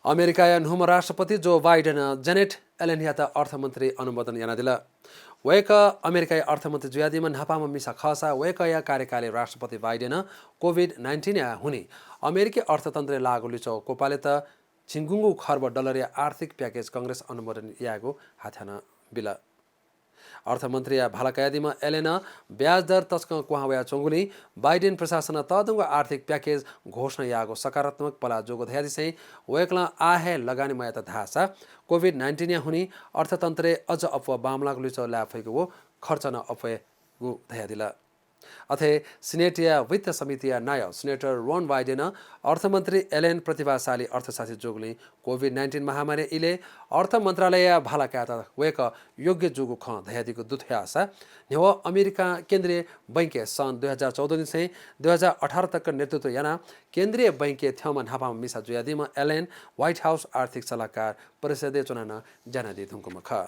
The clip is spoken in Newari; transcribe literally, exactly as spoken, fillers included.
अमेरिकाया न्हूम्ह राष्ट्रपति जो बाइडेनं जेनेट एलेनयात अर्थमन्त्री अनुमोदन यानादिल। वय्‌कः अमेरिकाया अर्थमन्त्री जुयादीम्ह न्हापांम्ह मिसा खःसा वय्‌कःया कार्यकालय् राष्ट्रपति बाइडेनं कोभिड नाइन्टिनया हुनिं अमेरिकी अर्थतन्त्रय् लाःगु लिच्वः क्वपालेत झिंगुंगू खर्ब डलरया आर्थिक प्याकेज कंग्रेस अनुमोदन यायेगु हाथ्यानाबिल। अर्थमन्त्रीया भाला कयादीम्ह एलेनं ब्याजदर तसकं क्वहां वयाच्वंगुलिं बाइडेन प्रशासनं तःधंगु आर्थिक प्याकेज घोषणा याःगु सकारात्मक पलाः जूगु धयादिसें वय्‌कलं आः हे लगानी मयात धाःसा कोभिड नाइन्टिनया हुनिं अर्थतन्त्रय् अझ अप्वः बांमलाःगु लिच्वः लाये फइगु व खर्च नं अप्वयेगु धयादिल। अथे सिनेटया वित्त समितिया नायः सिनेटर रोन बाइडेनं अर्थमन्त्री एलेन प्रतिभाशाली अर्थशास्त्री जूगुलिं कोभिड नाइन्टिन महामारीया इलय् अर्थ मन्त्रालयया भाला कायेत वय्‌कः योग्य जूगु खँ धयादीगु दु धयासा न्ह्यवः अमेरिका केन्द्रीय बैंकय् सन् दुई हजार चौध निसें दुई हजार अठार तक नेतृत्व यानाः केन्द्रीय बैंकय् थ्यंम्ह न्हापांम्ह मिसा जुयादीम्ह एलेन व्हाइट हाउस आर्थिक सल्लाहकार परिषदय् च्वनाः नं ज्या यानादी धुंकूम्ह खः।